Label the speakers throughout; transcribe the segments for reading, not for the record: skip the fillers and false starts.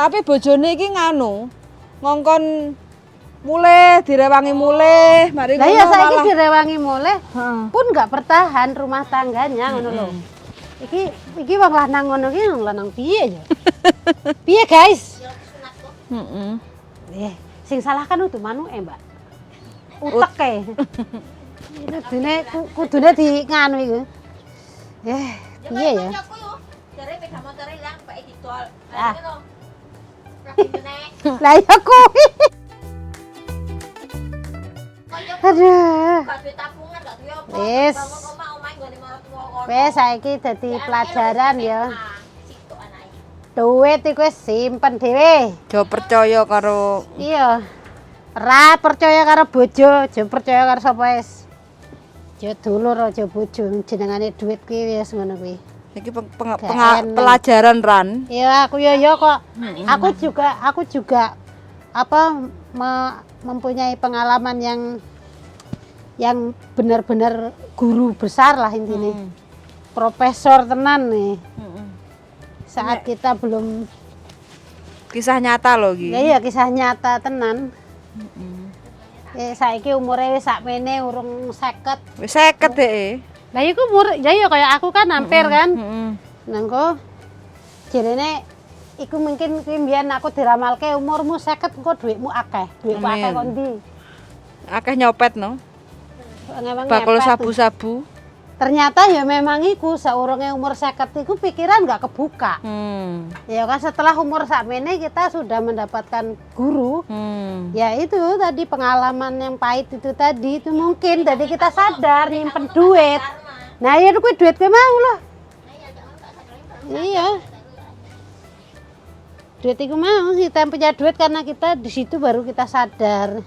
Speaker 1: Tapi bojone iki nganu, ngongkon mulih, direwangi mulih, mari
Speaker 2: Lah ya
Speaker 1: ngono
Speaker 2: saiki
Speaker 1: malah.
Speaker 2: Direwangi mulih
Speaker 1: Heeh.
Speaker 2: pun nggak bertahan rumah tangganya ngono lho. Iki iki wong lanang ngono iki, wong lanang piye ya? Piye, guys?
Speaker 1: Heeh.
Speaker 2: Eh, sing salah kan udu manuke, Mbak. Uteke. Kudune kudune di nganu iku. Eh, piye ya?
Speaker 3: Kancaku yo, jare sepeda motore ilang, Pak, didol.
Speaker 2: Ah.
Speaker 3: Lah ngono. Rapi meneh.
Speaker 2: Lah ya kuwi.
Speaker 3: Kancaku
Speaker 2: Aduh.
Speaker 3: gak duwe tabungan, gak duwe apa.
Speaker 2: Wis.
Speaker 3: Bangun omah, omahe nggone maratuwa kono.
Speaker 2: Wes saiki dadi
Speaker 3: Ya, anake
Speaker 2: pelajaran
Speaker 3: wis
Speaker 2: ya.
Speaker 3: SMA, sitok anake.
Speaker 2: Duit iku wis simpen dhewe.
Speaker 1: Aja percaya karo
Speaker 2: Iya. Ra percaya karo bojo, aja percaya karo sapa wis. Aja dulur, aja bojo, jenengane duit kuwi wis ngono kuwi.
Speaker 1: Iki
Speaker 2: Gak eneng.
Speaker 1: pelajaran, Ran.
Speaker 2: Iya, aku yo yo kok. Aku juga apa mempunyai pengalaman yang benar-benar guru besar lah intinya. Profesor tenan nih. Saat kita belum
Speaker 1: Kisah nyata loh iki.
Speaker 2: Ya iya, kisah nyata tenan. Eh, saiki umure wis sakmene, urung 50.
Speaker 1: Wis 50 dhek.
Speaker 2: Lah iku umur ya iya, kayak aku kan hampir kan. Nangko jarene iku mungkin kuwi mbiyen aku diramalke umurmu 50 engko duitmu akeh. Duitku akeh
Speaker 1: Amin.
Speaker 2: kok ndi?
Speaker 1: Akeh nyopet no.
Speaker 2: Ngewang
Speaker 1: Bakul
Speaker 2: ngepet.
Speaker 1: sabu-sabu.
Speaker 2: Ternyata ya memang iku saurunge umur 50 iku pikiran nggak kebuka. Ya kan, setelah umur sakmene kita sudah mendapatkan guru. Ya itu tadi, pengalaman yang pahit itu tadi itu mungkin jadi kita sadar nyimpen duit. Nah ya kuwi duit kuwi mau loh. Iya. Duit itu mau, kita punya duit karena kita di situ baru kita sadar.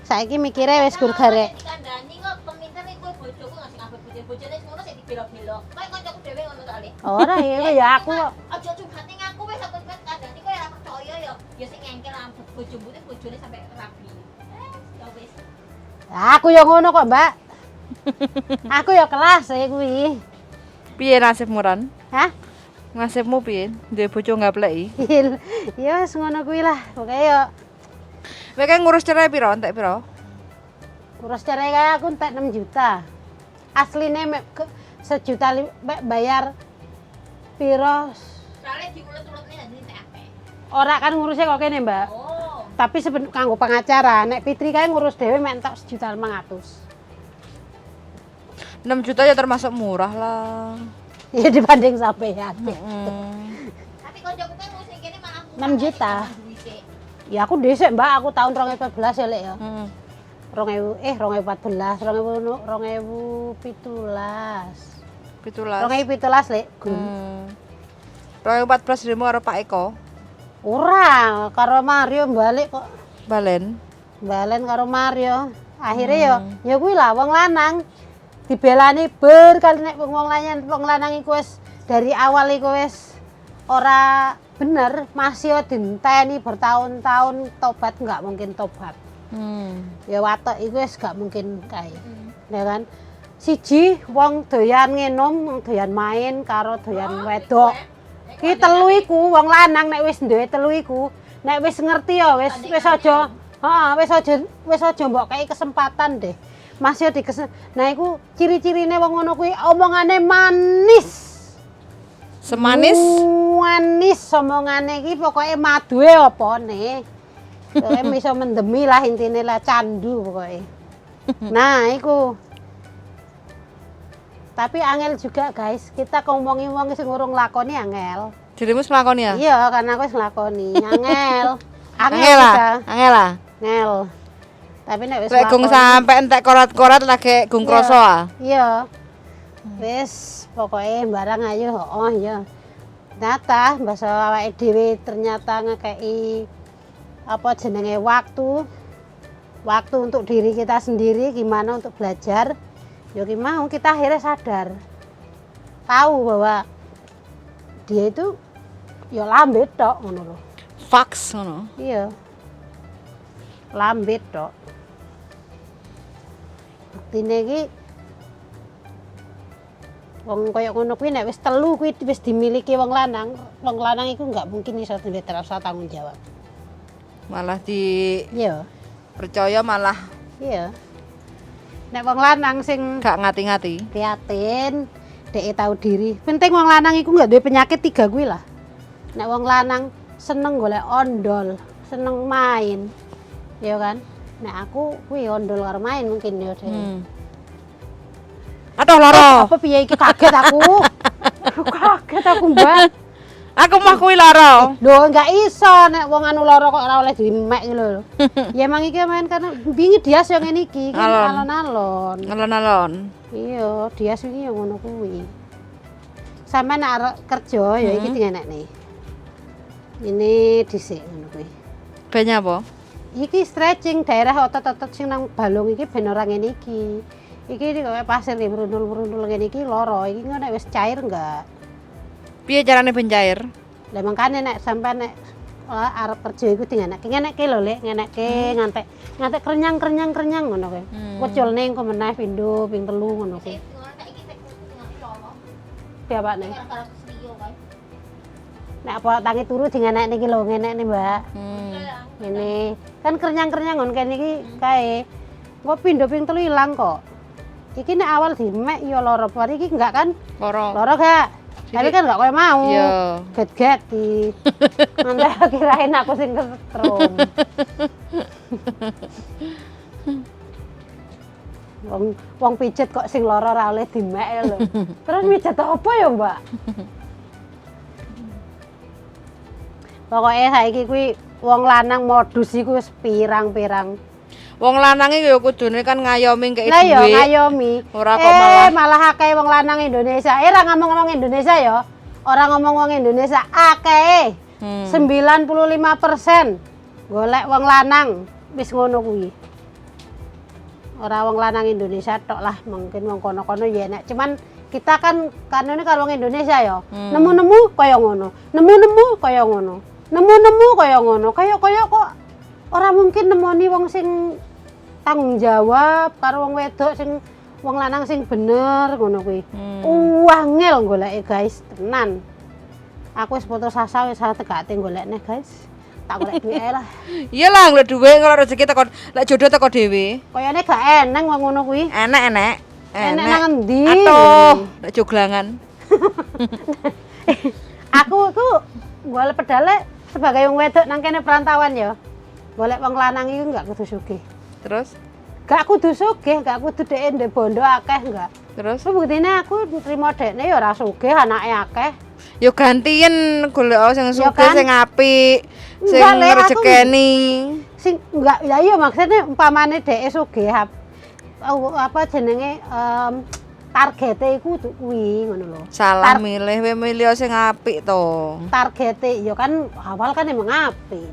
Speaker 2: Saiki mikirnya wis gur garek.
Speaker 3: Dikandani kok peminter iku bojoku ngasih ngabet bojo, bojone ngono sik dibelok-belok. Kayak kancaku dhewe ngono to, Ale.
Speaker 2: Ora ya, ya aku kok.
Speaker 3: Aja curhat ning aku wis, aku wis kandani kok ya ora percaya ya. Ya sing ngengkel ambek bojomu itu bojone sampai rabi. Eh, ya wis.
Speaker 2: Aku ya ngono kok, Mbak. Aku ya kelas ya kuwi.
Speaker 1: Piye nasibmu, Ran?
Speaker 2: Hah?
Speaker 1: Nasibmu piye? Duwe bojo gapleki.
Speaker 2: Ya wis ngono kuwi lah. Pokoke ya
Speaker 1: Kowe kae ngurus cerai piro? Entek piro?
Speaker 2: Ngurus cerai kayak aku entek 6 juta. Asline mek sejuta mek bayar piro?
Speaker 3: Soale diulet-uletne dadi entek akeh.
Speaker 2: Ora kan ngurusnya kok kene, Mbak.
Speaker 3: Oh.
Speaker 2: Tapi kanggo pengacara, nek Fitri kae ngurus dhewe mek entek 1.500.000.
Speaker 1: 6 juta ya termasuk murah lah.
Speaker 2: Ya dibanding sampean.
Speaker 3: Tapi kancaku kan ngurus kene malah murah.
Speaker 2: 6 juta.
Speaker 3: Duwite.
Speaker 2: Ya aku dhisik, Mbak, aku tahun 2014 ya, Lek ya. 2000, eh, 2014, 2000, 2017.
Speaker 1: 17.
Speaker 2: 2017, Lek. Gun.
Speaker 1: 2014 dirimu karo Pak Eko.
Speaker 2: Ora, karo Mario balik kok.
Speaker 1: Balen.
Speaker 2: Balen karo Mario. Akhirnya ya ya kuwi lah, wong lanang dibelani berkali, nek wong lanang iku wis dari awal iku wis ora bener, masih dinteni bertahun-tahun tobat nggak mungkin tobat. Ya watek iku wis gak mungkin kae. Ya kan? Siji wong doyan nginum, wong doyan main karo doyan wedok. Ki telu iku wong lanang nek wis duwe telu iku, nek wis ngerti ya wis wis aja, heeh, wis aja mbok kei kesempatan deh. Masih di Nah iku ciri-cirine wong ngono kuwi omongane manis.
Speaker 1: Semanis.
Speaker 2: Manis omongane iki, pokoke maduhe opone. Pokoke iso mendemi lah intine lah, candu pokoke. Nah, iku. Tapi angel juga, guys, kita ngomongi wong sing urung lakoni angel.
Speaker 1: Dirimu wis nglakoni ya?
Speaker 2: Iya, karena aku wis nglakoni. Angel. Angel
Speaker 1: Angel lah,
Speaker 2: kita.
Speaker 1: Angel lah.
Speaker 2: Angel. Tapi nek wis
Speaker 1: Lek gung
Speaker 2: nglakoni-
Speaker 1: sampe entek korat-korat lagi gung kroso ah.
Speaker 2: Iya. Wis pokoke barang ayo, oh iya. Ternyata bahasa awake dhewe ternyata ngekei apa jenenge waktu waktu untuk diri kita sendiri, gimana untuk belajar ya ki mau kita akhirnya sadar, tahu bahwa dia itu ya lambe tok ngono lho.
Speaker 1: Faks ngono.
Speaker 2: Iya, lambe tok. Buktine iki Wong koyo ngono kuwi nek wis telu kuwi wis dimiliki wong lanang iku nggak mungkin iso duwe rasa tanggung jawab.
Speaker 1: Malah di
Speaker 2: Iya,
Speaker 1: percaya malah
Speaker 2: iya. Nek wong lanang sing
Speaker 1: gak ngati-ngati.
Speaker 2: prihatin, dhek tahu diri. Penting wong lanang iku nggak duwe penyakit tiga kuwi lah. Nek wong lanang seneng golek ondol, seneng main. Iya kan? Nek aku kuwi ondol karo main mungkin ya dhek.
Speaker 1: Aduh, loro.
Speaker 2: Apa piye iki, kaget aku. Kaget aku, Mbak.
Speaker 1: Aku mah kuwi loro.
Speaker 2: Lho, enggak iso nek wong anu lara kok ora oleh dimek iki lho. Ya emang iki main karena wingi Dias yang ngene iki, iki
Speaker 1: Alon.
Speaker 2: alon-alon.
Speaker 1: Alon-alon.
Speaker 2: Iya, Dias wingi yang ngono kuwi. Sampe nek arep kerja ya iki dingenekne. Ini dhisik ngono kuwi.
Speaker 1: Ben apa?
Speaker 2: Iki stretching daerah otot-otot sing nang balung iki ben ora ngene iki. Iki kaya pasir iki merundul-merundul ngene iki lara. Iki engko nek wis cair enggak.
Speaker 1: Piye carane ben cair?
Speaker 2: Lah mangkane nek sampean nek arep kerja iku dingenekke, ngenekke lho, Lek, ngenekke ngantek ngantek krenyang-krenyang krenyang ngono kuwi. Kuculne engko meneh pindho ping telu ngono kuwi.
Speaker 3: Sing ngono saiki sing tinggal loro.
Speaker 2: Piye?
Speaker 3: Gara-gara keselio kae.
Speaker 2: Nek apa tangi turu dingenekne iki lho, ngenekne, Mbak. Ngene. Kan krenyang-krenyang ngono kene iki kae. Engko pindho ping telu ilang kok. Iki nek awal dimek ya lara, bar iki enggak kan?
Speaker 1: Loro.
Speaker 2: Lara gak? Tapi kan enggak koyo mau.
Speaker 1: Iya.
Speaker 2: Get-get di. Nanti kirain aku sing kesetrum. Wong wong pijet kok sing lara ora oleh dimek ya lho. Terus mijet apa ya, Mbak? Pokoknya saiki kuwi wong lanang modus iku wis pirang-pirang.
Speaker 1: Wong lanang iki ya kudune kan ngayomi kei
Speaker 2: Lah ya
Speaker 1: dhuwit.
Speaker 2: ngayomi.
Speaker 1: Ora kok malah-
Speaker 2: Malah akeh wong lanang Indonesia. Ora ngomong-ngomong Indonesia ya. Ora ngomong wong Indonesia akeh. 95% golek wong lanang wis ngono kuwi. Ora wong lanang Indonesia tok lah, mungkin wong kono-kono ya enek. Cuman kita kan karena ini kalau wong Indonesia ya, nemu-nemu kaya ngono, nemu-nemu kaya ngono, nemu-nemu kaya ngono, kaya-kaya kok ora mungkin nemoni wong sing tanggung jawab karo wong wedok sing wong lanang sing bener ngono kuwi. Uangel goleke guys, tenan. Aku wis putus asa, wis tegake golekne guys. Tak golek duit ae lah.
Speaker 1: Iya lah, golek dhuwit kalau rezeki teko, lek jodoh teko dhewe.
Speaker 2: Kayane gak eneng wong ngono kuwi.
Speaker 1: Enek enek.
Speaker 2: Enek nang endi?
Speaker 1: Atuh, lek joglangan.
Speaker 2: Aku iku golek pedale sebagai wong wedok nang kene perantauan ya. Golek wong lanang iku enggak kudu sugih.
Speaker 1: Terus?
Speaker 2: Gak kudu sugih, gak kudu dhek ndek bondo akeh enggak.
Speaker 1: Terus?
Speaker 2: Terus buktine aku nrimo dekne ya ora sugih, anake akeh.
Speaker 1: Yo gantien golek sing
Speaker 2: Ya
Speaker 1: sugih,
Speaker 2: kan?
Speaker 1: sing apik, sing
Speaker 2: Enggak, Le, aku-
Speaker 1: ngrejekeni.
Speaker 2: Sing enggak ya iya maksudnya umpamane dhek sugih apa jenenge targete iku kudu kuwi ngono lho.
Speaker 1: Salah milih, kowe milih sing apik to.
Speaker 2: Targete ya kan awal kan emang apik.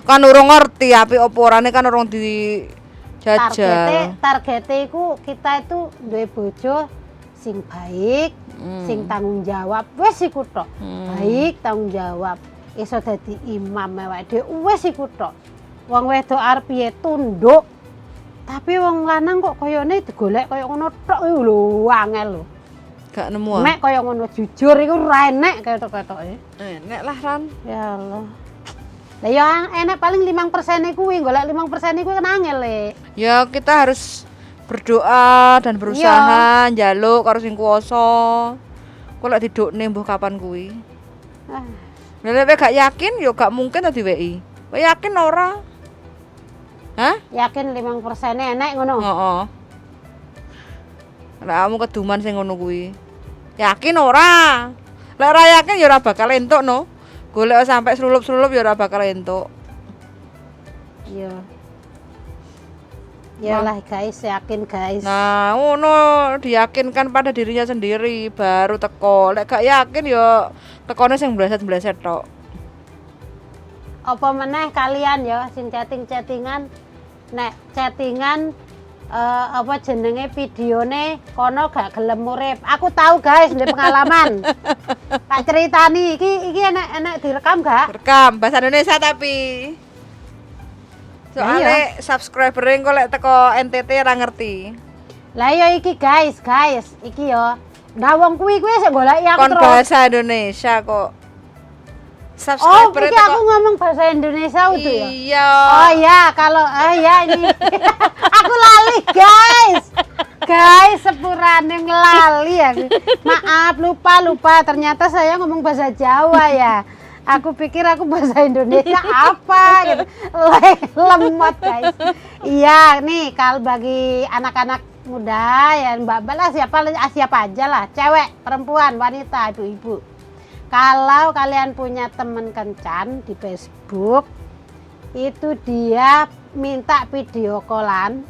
Speaker 1: Kan urung ngerti apik apa orane, kan urung dijajal.
Speaker 2: Targete iku kita itu duwe bojo sing baik, sing tanggung jawab, wis iku tok. Baik, tanggung jawab, iso dadi imam awake dhewe, wis iku tok. Wong wedok arep piye tunduk. Tapi wong lanang kok koyone digolek kaya ngono tok iku lho angel lho.
Speaker 1: Gak nemu ah.
Speaker 2: Mek kaya ngono jujur iku ora enek ketok-ketoke.
Speaker 1: Enek lah, Ran.
Speaker 2: Ya Allah. Lah ya enek paling 5% kuwi, golek 5% kuwi kan angel, Le.
Speaker 1: Ya kita harus berdoa dan berusaha njaluk karo sing kuwasa. Kok lek didukne mbuh kapan kuwi.
Speaker 2: Ah.
Speaker 1: Lah lek gak yakin ya gak mungkin to diweki. Kowe yakin ora? Hah?
Speaker 2: Yakin 5% enek ngono.
Speaker 1: Heeh. Lek kamu keduman sing ngono kuwi. Yakin ora? Lek ora yakin ya ora bakal entuk no. Golek sampai selulup-selulup ya ora bakal entuk.
Speaker 2: Iya. Yalah guys, yakin guys.
Speaker 1: Nah, ngono diyakinkan pada dirinya sendiri baru teko. Lek gak yakin ya tekone sing bleset-bleset tok.
Speaker 2: Apa meneh kalian ya sing chatting-chattingan, nek chattingan apa jenenge videone kono gak gelem urip. Aku tahu guys, ndek pengalaman. Tak ceritani iki iki enek-enek direkam gak?
Speaker 1: Rekam bahasa Indonesia tapi. Soalnya subscriber engko lek teko NTT ora ngerti.
Speaker 2: Lah iya iki guys, guys, iki yo. Nah, wong kuwi kuwi sik goleki aku
Speaker 1: Kon
Speaker 2: terus.
Speaker 1: bahasa Indonesia kok.
Speaker 2: Oh,
Speaker 1: Subscriber
Speaker 2: iki aku ngomong bahasa Indonesia udah ya?
Speaker 1: Iya.
Speaker 2: Oh iya, kalau oh iya ini aku lali, guys. Guys, sepurane ngelali aku. Maaf, lupa lupa. Ternyata saya ngomong bahasa Jawa ya. Aku pikir aku bahasa Indonesia apa gitu. Lemot, guys. Iya, nih kalau bagi anak-anak muda ya, mbak-mbak lah, siapa siapa aja lah, cewek, perempuan, wanita, ibu-ibu. Kalau kalian punya temen kencan di Facebook, itu dia minta video callan,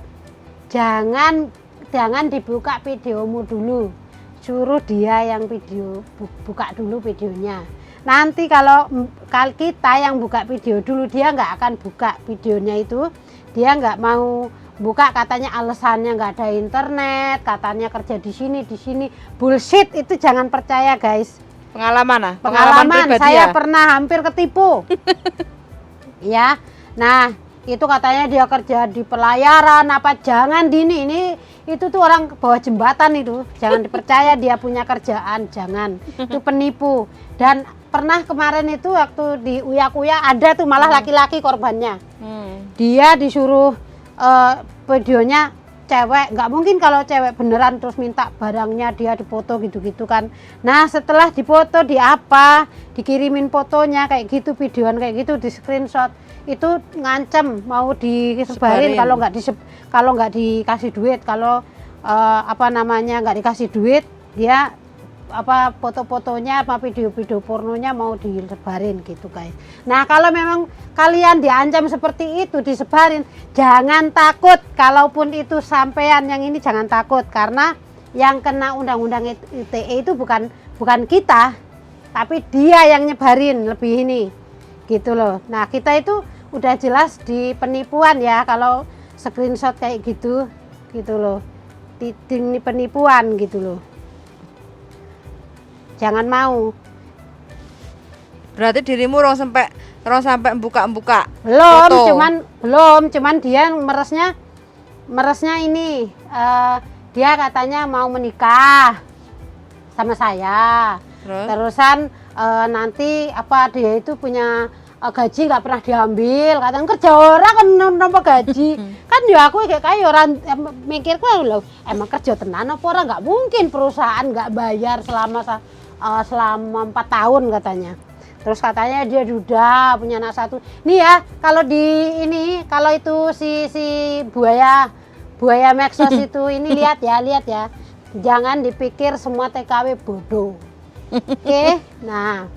Speaker 2: jangan jangan dibuka videomu dulu, suruh dia yang video buka dulu videonya. Nanti kalau kalau kita yang buka video dulu, dia nggak akan buka videonya itu. Dia nggak mau buka, katanya alasannya nggak ada internet, katanya kerja di sini di sini. Bullshit itu, jangan percaya, guys.
Speaker 1: Pengalaman ah?
Speaker 2: Pengalaman,
Speaker 1: pribadi
Speaker 2: saya
Speaker 1: ya?
Speaker 2: Pernah hampir ketipu ya. Nah, itu katanya dia kerja di pelayaran apa, jangan di ini itu tuh orang bawah jembatan itu, jangan dipercaya dia punya kerjaan, jangan, itu penipu. Dan pernah kemarin itu waktu di Uya-Kuya ada tuh malah laki-laki korbannya. Dia disuruh videonya cewek, nggak mungkin kalau cewek beneran, terus minta barangnya dia dipoto gitu-gitu kan. Nah, setelah dipoto di apa, dikirimin fotonya kayak gitu, videoan kayak gitu, di screenshot itu, ngancem mau disebarin
Speaker 1: Sebarin.
Speaker 2: Kalau nggak dikasih duit, kalau apa namanya, nggak dikasih duit, dia apa, foto-fotonya apa video-video pornonya mau disebarin gitu, guys. Nah, kalau memang kalian diancam seperti itu, disebarin, jangan takut. Kalaupun itu sampean yang ini, jangan takut, karena yang kena undang-undang ITE itu bukan bukan kita, tapi dia yang nyebarin lebih ini gitu loh. Nah, kita itu udah jelas di penipuan ya kalau screenshot kayak gitu gitu loh. Di penipuan gitu loh. Jangan mau.
Speaker 1: Berarti dirimu rong sampai buka-buka
Speaker 2: Belum,
Speaker 1: foto?
Speaker 2: Cuman belum, cuman dia meresnya meresnya ini dia katanya mau menikah sama saya.
Speaker 1: Terus?
Speaker 2: Terusan nanti apa, dia itu punya gaji nggak pernah diambil, katanya kerja orang kan nampa gaji kan ya. Aku kayak kayak orang mikir loh, emang kerja tenan apa ora? Nggak mungkin perusahaan nggak bayar selama selama 4 tahun katanya. Terus katanya dia duda, punya anak satu. Nih ya, kalau di ini, kalau itu si si buaya buaya medsos itu, ini lihat ya, lihat ya, jangan dipikir semua TKW bodoh, oke? Nah,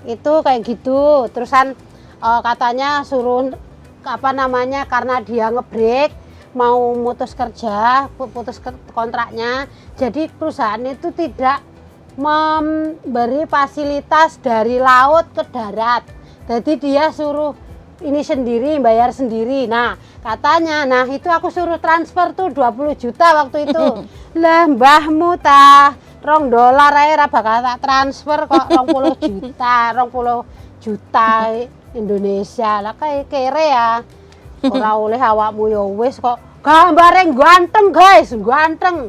Speaker 2: itu kayak gitu. Terusan katanya suruh apa namanya, karena dia ngebreak, mau mutus kerja, putus kontraknya, jadi perusahaan itu tidak memberi fasilitas dari laut ke darat, jadi dia suruh ini sendiri, bayar sendiri. Nah, katanya, nah itu aku suruh transfer tuh 20 juta waktu itu. Lah, mbahmu ta, 2 dolar ae ora bakal tak transfer kok 20 juta, 20 juta Indonesia lah, kayak kere ya ora oleh awakmu. Ya wis kok gambare ganteng, guys, ganteng.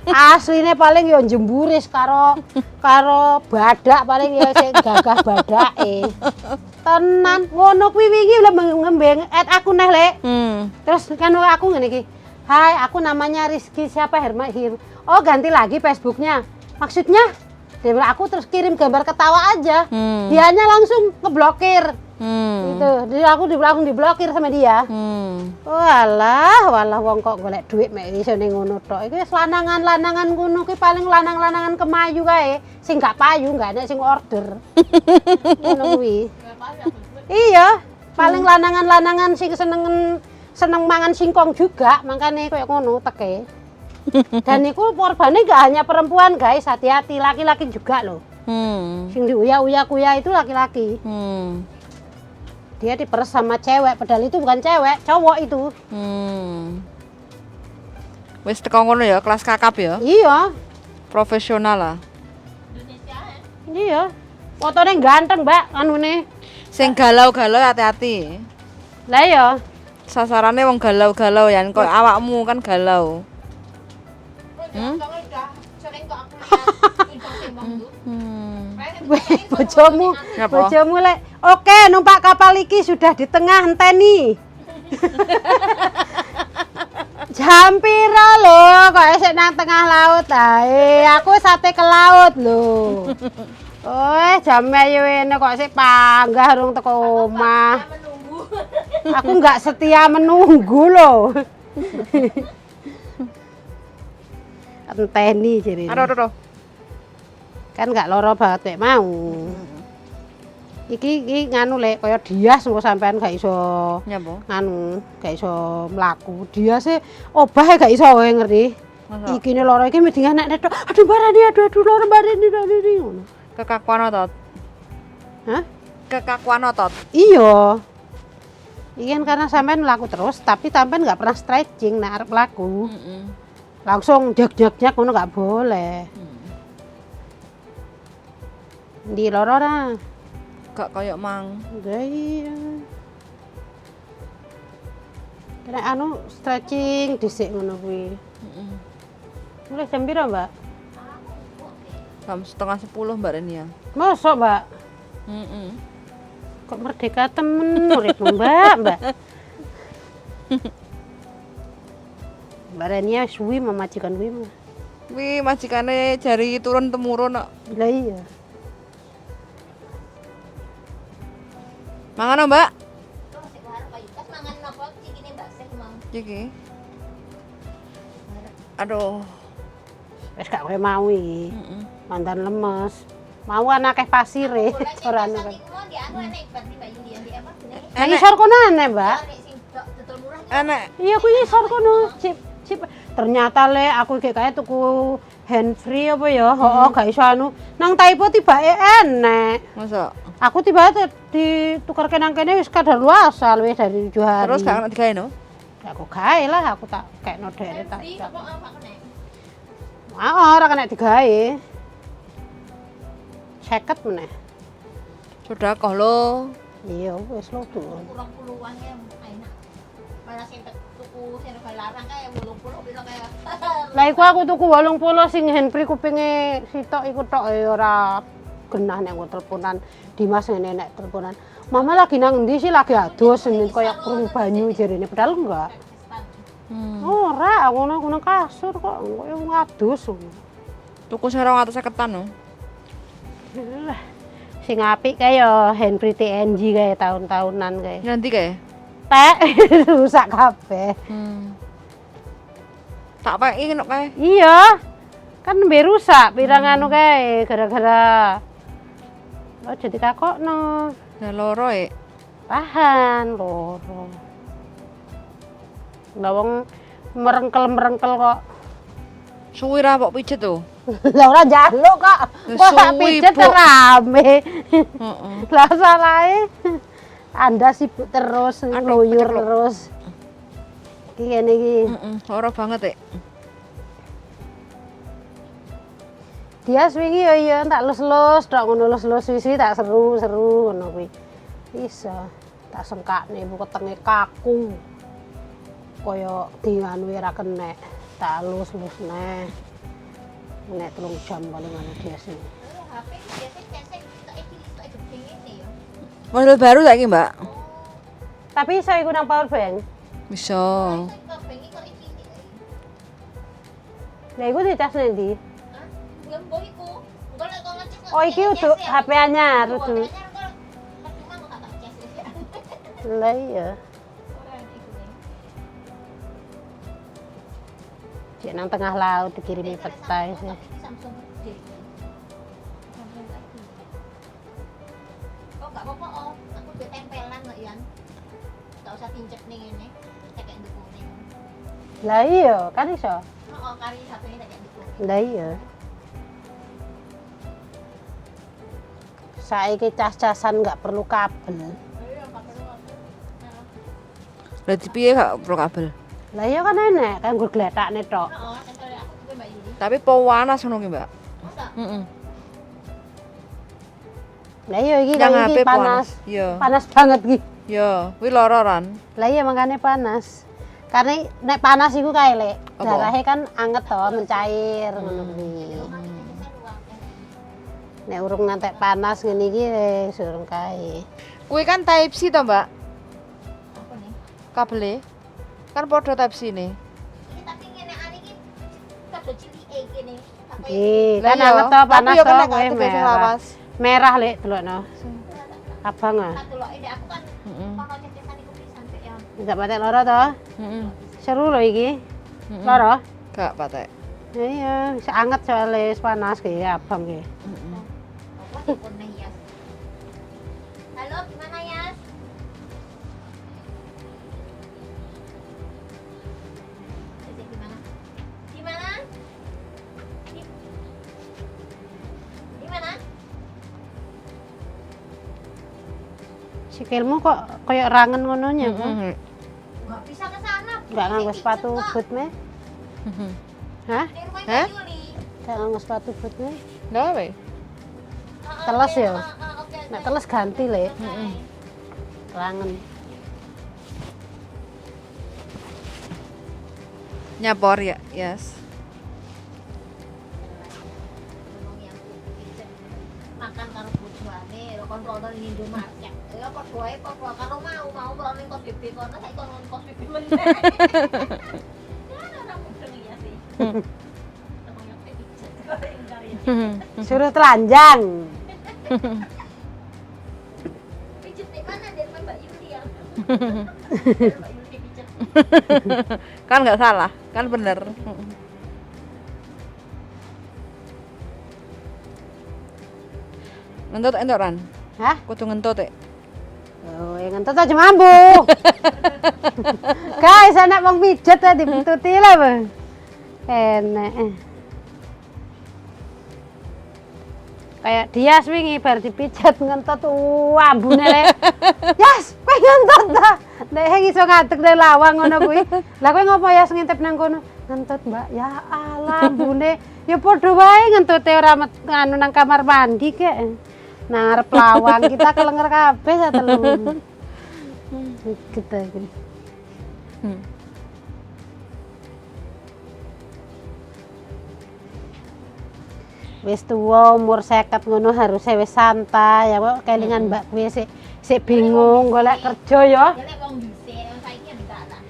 Speaker 2: Asline paling ya jemburis karo karo badak, paling ya sing gagah badake. Tenan ngono kuwi wingi lho ngembeng add aku neh, Lek. Terus kan aku ngene iki. "Hai, aku namanya Rizky siapa Herma Hir." "Oh, ganti lagi Facebooknya." "Maksudnya?" Dia bilang, aku terus kirim gambar ketawa aja. Dianya langsung ngeblokir. Gitu. Jadi aku langsung diblokir sama dia. Walah, walah, wong kok golek duit mek iso ning ngono tok. Iki wis lanangan-lanangan ngono ki paling lanang-lanangan kemayu kae. Sing gak payu gak enek sing order. Ngono kuwi. Iya, paling lanangan-lanangan sing seneng seneng mangan singkong juga, makanya kayak ngono teke. Dan itu korbannya gak hanya perempuan, guys, hati-hati, laki-laki juga loh. Sing diuya-uya kuya itu laki-laki. Dia diperes sama cewek, padahal itu bukan cewek, cowok itu.
Speaker 1: Wis teko ngono ya, kelas kakap ya.
Speaker 2: Iya,
Speaker 1: Profesional lah.
Speaker 3: Indonesia ya.
Speaker 2: Iya. Fotone ganteng, Mbak, anune.
Speaker 1: Sing galau-galau hati-hati.
Speaker 2: Lah ya,
Speaker 1: Sasarannya wong galau-galau ya, kok awakmu kan galau.
Speaker 3: Udah sering kok aku lihat.
Speaker 2: Bojomu,
Speaker 1: Nyapa?
Speaker 2: bojomu lek oke numpak kapal iki sudah di tengah enteni. Jam piro lho kok esek nang tengah laut ae. Aku sate ke laut lho. Oh, jam ayo ini kok sik panggah rung teko omah.
Speaker 3: Menunggu.
Speaker 2: Aku nggak setia menunggu loh. Enteni jadi.
Speaker 1: Aduh, aduh, aduh.
Speaker 2: Kan nggak loro banget nek mau. Iki iki nganu lek kaya Dias engko sampean gak iso
Speaker 1: Nyapa?
Speaker 2: nganu, gak iso mlaku. Dias e obah gak iso kowe ngerti.
Speaker 1: Masa?
Speaker 2: Iki ne loro iki mesti nek tok. Aduh barani aduh aduh loro barani barani ngono.
Speaker 1: Kekakuan otot.
Speaker 2: Hah?
Speaker 1: Kekakuan otot.
Speaker 2: Iya. Iki kan karena sampean mlaku terus, tapi sampean nggak pernah stretching nek arep mlaku.
Speaker 1: Heeh.
Speaker 2: Langsung jak-jak-jak ngono nggak boleh. Ndi loro ora?
Speaker 1: Gak koyok mang.
Speaker 2: Lah iya. Kena anu stretching dhisik ngono kuwi.
Speaker 1: Heeh.
Speaker 2: Mulai jam piro, Mbak?
Speaker 1: Jam 9.30 Mbak Renia.
Speaker 2: Mosok, Mbak?
Speaker 1: Heeh.
Speaker 2: Kok merdeka temen uripmu, Mbak, Mbak. Mbak Renia suwi memajikan kuwi. Mbak.
Speaker 1: Wih, majikane jari turun temurun kok.
Speaker 2: Lah iya.
Speaker 1: Mangan Mbak?
Speaker 3: Kok sik warung Pak Yukas mangan napa cikine Mbak Sih mau.
Speaker 1: Iki. Aduh.
Speaker 2: Wis gak kowe mau iki.
Speaker 1: Heeh.
Speaker 2: Mantan lemes. Mau kan akeh pasire
Speaker 3: Boleh sing
Speaker 2: ora anu
Speaker 3: pasar
Speaker 2: kan.
Speaker 3: iku mau di anu enek berarti Mbak Yuli di apa jenenge?
Speaker 2: Nang isor kono aneh, Mbak.
Speaker 3: Enek sing dodol murah iki.
Speaker 1: Enek.
Speaker 2: Iya kuwi isor kono. Cip cip. Ternyata le aku iki kae tuku hand free apa ya? Heeh, gak iso anu. Nang Taipo tibake enek.
Speaker 1: Masa?
Speaker 2: Aku tiba ditukarke nang kene wis kadaluarsa luwih dari 7 hari.
Speaker 1: Terus gak kena digawe no?
Speaker 2: Ya aku gawe lah, aku tak kekno dhewe tak.
Speaker 3: Free apa apa kena?
Speaker 2: Ah, ora kena digawe. 50 meneh.
Speaker 1: Sedekah lho.
Speaker 2: Iya, wis lho tuh.
Speaker 3: Kurang puluhan ya enak. Malah sing tuku sing rega larang kae 80 piro kae.
Speaker 2: Lah iku aku tuku 80 sing handfree kupinge sitok iku tok ya ora genah nek nggo teleponan. Dimas ngene nek teleponan. Mama lagi nang endi sih lagi adus ngene kaya krungu banyu jarene padahal enggak. Ora, aku nang kasur kok koyo wong adus ngono.
Speaker 1: Tuku sing 250-an no.
Speaker 2: Lah, sing apik kae ya handfree TNG kae tahun-tahunan kae.
Speaker 1: Nanti kae.
Speaker 2: Tek rusak kabeh.
Speaker 1: Tak peki nek kae.
Speaker 2: Iya. Kan nembe rusak pirang anu kae gara-gara oh jadi kakokno.
Speaker 1: Lah loro e.
Speaker 2: Tahan loro. Lah wong merengkel-merengkel kok.
Speaker 1: Suwi ra mbok pijet to.
Speaker 2: Lah ora njaluk kok.
Speaker 1: Lah
Speaker 2: Kok tak
Speaker 1: suwi,
Speaker 2: pijet
Speaker 1: Bu.
Speaker 2: rame.
Speaker 1: Heeh.
Speaker 2: Lah salahe Anda sibuk terus,
Speaker 1: Aduh,
Speaker 2: ngluyur
Speaker 1: keceklok.
Speaker 2: terus. Iki ngene iki.
Speaker 1: Heeh, loro banget e.
Speaker 2: Dia wingi ya iya tak lus-lus, tok ngono lus-lus suwi-suwi tak seru-seru ngono kuwi. Iso tak sengkakne ibu wetenge kaku. Kaya dianu ora kenek, tak lus-lus neh. Nek 3 jam paling anu dia sih.
Speaker 3: HP biasa cesek tok iki tok gede ngene ya.
Speaker 1: Model baru saiki, Mbak.
Speaker 2: Tapi iso iku nang power bank.
Speaker 1: Bisa.
Speaker 3: Kok bengi kok iki iki.
Speaker 2: Lah iku dicas ning ndi?
Speaker 3: Hah? Ya mbok iku. Engko lek kok ngecek
Speaker 2: Oh iki udah HP anyar udah.
Speaker 3: Percuma kok gak tak ces.
Speaker 2: Lah iya.
Speaker 3: Ora enek iku ning.
Speaker 2: Cek nang tengah laut dikirimi peta sih.
Speaker 3: Tapi iki Samsung gede. Samsung lagi. Oh, gak apa-apa, oh. Aku duwe tempelan kok, Yan. Gak usah tincep ning ngene. Tekek ndukune.
Speaker 2: Lah iya, kan iso.
Speaker 3: Heeh, kari HP-ne tekek ndukune.
Speaker 2: Lah iya. Saiki cas-casan nggak perlu kabel.
Speaker 3: Iya, gak perlu aku. Nah.
Speaker 1: Lah piye gak perlu kabel?
Speaker 2: Lah iya kan enek, kan nggo gletakne tok.
Speaker 3: Heeh, tempel aku duwe Mbak Yuli.
Speaker 1: Tapi panas ngono ki, Mbak.
Speaker 3: Masa?
Speaker 1: Heeh.
Speaker 2: Lah iya iki
Speaker 1: Yang
Speaker 2: kan iki
Speaker 1: HP
Speaker 2: panas.
Speaker 1: panas. Iya.
Speaker 2: Panas banget iki.
Speaker 1: Iya, kuwi loro ran.
Speaker 2: Lah iya makanya panas. Karena nek panas iku kae lek,
Speaker 1: Apa?
Speaker 2: darahnya kan anget to, mencair ngono kuwi. Nek urung ngantek panas ngene iki wis urung kae.
Speaker 1: Kuwi kan type C to, Mbak?
Speaker 3: Apa nih?
Speaker 1: Kabele. Kan padha type C nih.
Speaker 3: Ini tapi ngene iki padha cilike kene.
Speaker 2: Iki
Speaker 1: Lah
Speaker 2: kan
Speaker 1: iya,
Speaker 2: anget to
Speaker 1: tapi
Speaker 2: panas
Speaker 1: yo
Speaker 2: to
Speaker 1: kena
Speaker 2: kowe
Speaker 1: gak sing
Speaker 2: merah.
Speaker 1: lawas.
Speaker 2: Merah lek delokno. Abang ah.
Speaker 3: Tak deloke ndek aku kan
Speaker 1: Heeh.
Speaker 3: kono cetesan iku pisan sik ya.
Speaker 2: Enggak patek loro to?
Speaker 1: Heeh.
Speaker 2: Seru lho iki. Loro?
Speaker 1: Gak patek.
Speaker 2: Iya, wis anget soalnya wis panas ki abang ki.
Speaker 1: Heeh.
Speaker 3: Apa telepon nih Yas? Halo, gimana Yas? Jadi gimana? Gimana? Di mana?
Speaker 2: Sikilmu kok koyo rangen ngono nya, kok?
Speaker 1: Heeh.
Speaker 3: Nggak bisa ke sana.
Speaker 2: Enggak nganggo sepatu boot me? Hah?
Speaker 3: Di rumah
Speaker 1: Hah?
Speaker 3: Mbak Yuli.
Speaker 2: Enggak nganggo sepatu boot me?
Speaker 1: Lah we.
Speaker 3: Ah,
Speaker 2: Teles
Speaker 3: oke,
Speaker 2: ya?
Speaker 3: oke,
Speaker 2: Nek
Speaker 3: oke.
Speaker 2: teles ganti le,
Speaker 3: Oke.
Speaker 2: rangen.
Speaker 1: Nyapor ya, yes.
Speaker 3: Ngomong yang pijet. Makan karo bojone, lho kon rono ning Indomaret. Ya padha wae padha karo mau mau rono ning kos BB kono saiki kon rono kos BB meneh. Ya ora mudeng ya sih. Ngomong yang pijet kok engkar ya.
Speaker 2: Suruh telanjang.
Speaker 3: Pijet di mana dari rumah Mbak Yuli ya? Dari Mbak Yuli pijet.
Speaker 1: Kan nggak salah, kan bener. Ngentut entuk Ran?
Speaker 2: Hah?
Speaker 1: Kudu ngentut e.
Speaker 2: Oh, ya ngentut aja mampu. Guys, anak wong pijet ya dibentuti lah, Bang. Enak. Kayak Dias wingi bar dipijet ngentut ambune le. Yas, kowe ngentut ta? Nek iso ngadeg nang lawang ngono kuwi. Lah kowe ngopo Yas ngintip nang kono? Ngentut, Mbak. Ya Allah, ambune. Ya padha wae ngentute ora nganu nang kamar mandi kek. Nang ngarep lawang kita kelenger kabeh satelu. Gitu iki. Wis tuwa umur 50 ngono harusnya wis santai ya kok kelingan Mbak kuwi sik sik bingung golek kerja ya.
Speaker 3: Ya lek wong dhisik, wong saiki ya enggak lah.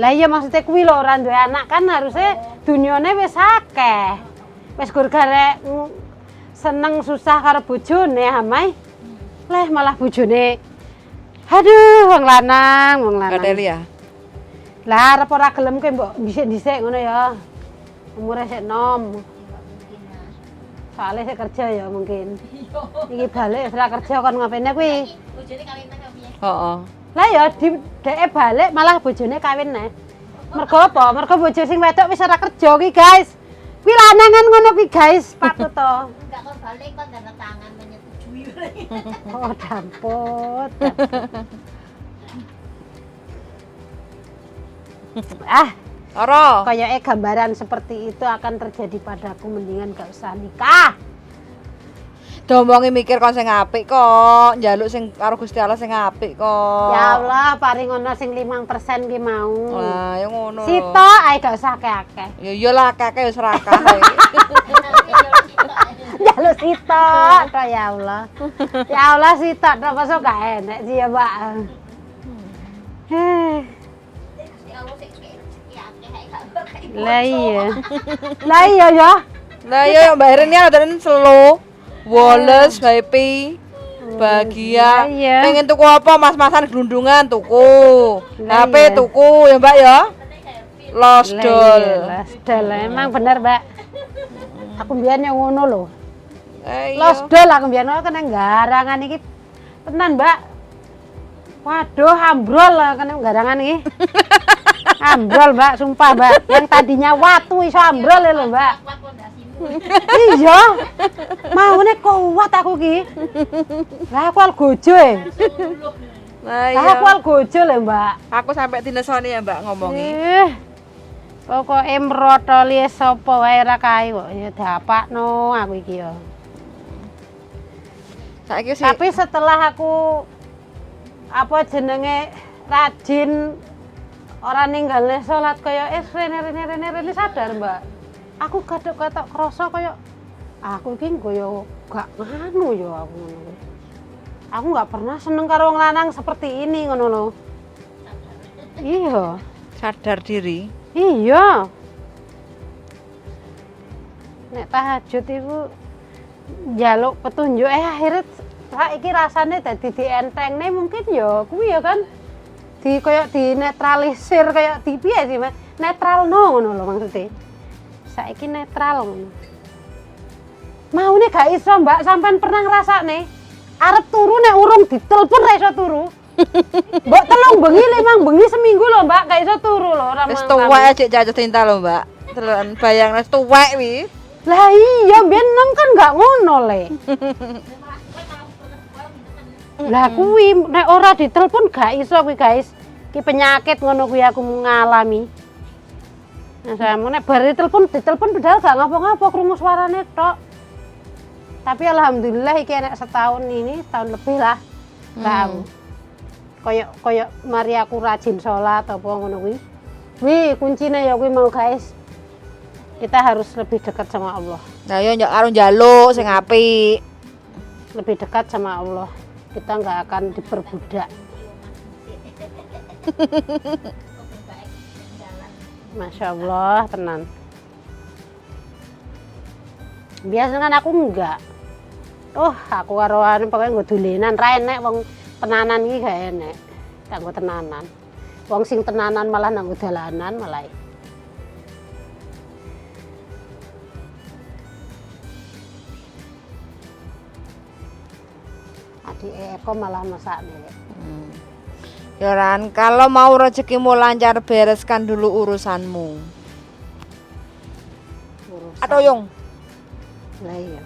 Speaker 2: Lah iya maksudnya kuwi lho ora duwe anak kan harusnya dunyane wis akeh. Wis gur garek seneng susah karo bojone amai. Leh malah bojone aduh wong lanang, wong lanang.
Speaker 1: Gadeli ya.
Speaker 2: Lah arep ora gelem kowe mbok dhisik-dhisik ngono ya. Umure sik nom.
Speaker 3: Ya enggak mungkin lah.
Speaker 2: Soalnya sik kerja ya mungkin. Iki balik wis ora kerja kon ngapene kuwi.
Speaker 3: Saiki bojone kawin nang piye?
Speaker 1: Heeh.
Speaker 2: Lah ya di dheke balik malah bojone kawin neh. Mergo apa? Mergo bojo sing wedok wis ora kerja ki, guys. Kuwi lanangan ngono kuwi, guys. Patut to.
Speaker 3: Enggak kon balik kon tanda tangan menyetujui.
Speaker 2: Oh, damput. Ah,
Speaker 1: Ora.
Speaker 2: kayaknya gambaran seperti itu akan terjadi padaku, mendingan gak usah nikah.
Speaker 1: Diomongi mikir kon sing apik kok, njaluk sing karo Gusti Allah sing apik kok.
Speaker 2: Ya Allah, paring ono sing 5% ki mau.
Speaker 1: Lah, ya ngono.
Speaker 2: Sitok ae gak usah akeh-akeh.
Speaker 1: Ya iyalah kakek ya serakah.
Speaker 2: Jaluk sitok tok ya Allah. Ya Allah sitok tok masa gak enek sih ya, Mbak. Heh.
Speaker 3: Gusti Allah sing kei rezeki akeh ae gak bakal.
Speaker 2: Lah iya. Lah iya ya.
Speaker 1: Lah iya Mbak Erin ya ada slow, woles, happy, bahagia.
Speaker 2: Lah iya.
Speaker 1: Pengen tuku apa mas-masan gelundungan tuku.
Speaker 2: Lah
Speaker 1: HP
Speaker 2: iya.
Speaker 1: tuku ya Mbak ya. Los
Speaker 2: Lah
Speaker 1: dol.
Speaker 2: iya, Los dol emang bener, Mbak. Aku mbiyen yang ngono lho.
Speaker 1: Eh, iya.
Speaker 2: Los dol aku mbiyen kena garangan iki. Tenan, Mbak. Waduh, ambrol lah kena garangan iki. Ambrol, Mbak, sumpah, Mbak. Yang tadinya watu iso ambrol lho, Mbak.
Speaker 3: Kuat pondasimu.
Speaker 2: Iya. Maune kuat aku ki. Lah aku algojo e.
Speaker 1: Lah
Speaker 2: Lah
Speaker 1: iya.
Speaker 2: aku algojo lho, Mbak.
Speaker 1: Aku sampai dinesoni ya Mbak ngomongi.
Speaker 2: Eh. Pokoke mrotoli sapa wae ra kae kok ya dapakno aku iki ya.
Speaker 1: Saiki sih
Speaker 2: Tapi setelah aku apa jenenge rajin ora ninggalne salat kaya rene rene rene rene sadar, Mbak. Aku gathuk-gathuk krasa kaya Aku iki nggo gak nganu ya aku ngono kuwi. Aku nggak pernah seneng karo wong lanang seperti ini ngono lho. Iya.
Speaker 1: Sadar diri.
Speaker 2: Iya. Nek tahajud iku njaluk petunjuk akhirnya saiki rasane dadi dientengne mungkin ya kuwi ya kan. Di koyo dinetralisir kayak di piye sih, Mas? Netralno ngono lho maksudnya. Saiki netral ngono. Maune gak iso, Mbak, sampean pernah ngrasakne? Arep turu nek urung ditelepon ra iso turu. Mbok 3 bengi 5 bengi seminggu lho, Mbak, gak iso turu lho ora
Speaker 1: Wis
Speaker 2: mang-
Speaker 1: tuwek aja jatuh cinta lho, Mbak. Telan bayang wis tuwek wi.
Speaker 2: Lah iya, biyen nem kan gak ngono le. Lah kuwi nek ora ditelepon gak iso kuwi, guys. Ki penyakit ngono kuwi aku ngalami. Nah, saya nek bar ditelepon padahal gak ngapa-ngapa krungu suarane tok. Tapi alhamdulillah iki enek setahun ini, setahun lebih lah. Gak aku. Koyok koyok mari aku rajin sholat apa ngono kuwi. Wih, kuncine ya kuwi mau guys. Kita harus lebih dekat sama Allah.
Speaker 1: Lah yo njak karo njaluk sing apik.
Speaker 2: Lebih dekat sama Allah. Kita nggak akan diperbudak. Masya Allah, tenan. Biasanya kan aku enggak. Oh, aku karo anu pokoke nggo dolenan, ra enek wong tenanan iki gak enek. Tak nggo tenanan. Wong sing tenanan malah nang dalanan malah. Adik Eko malah masak nih.
Speaker 1: Ya Ran, kalau mau rezekimu lancar bereskan dulu urusanmu.
Speaker 2: Urusan.
Speaker 1: Atau yung
Speaker 2: Lah iya.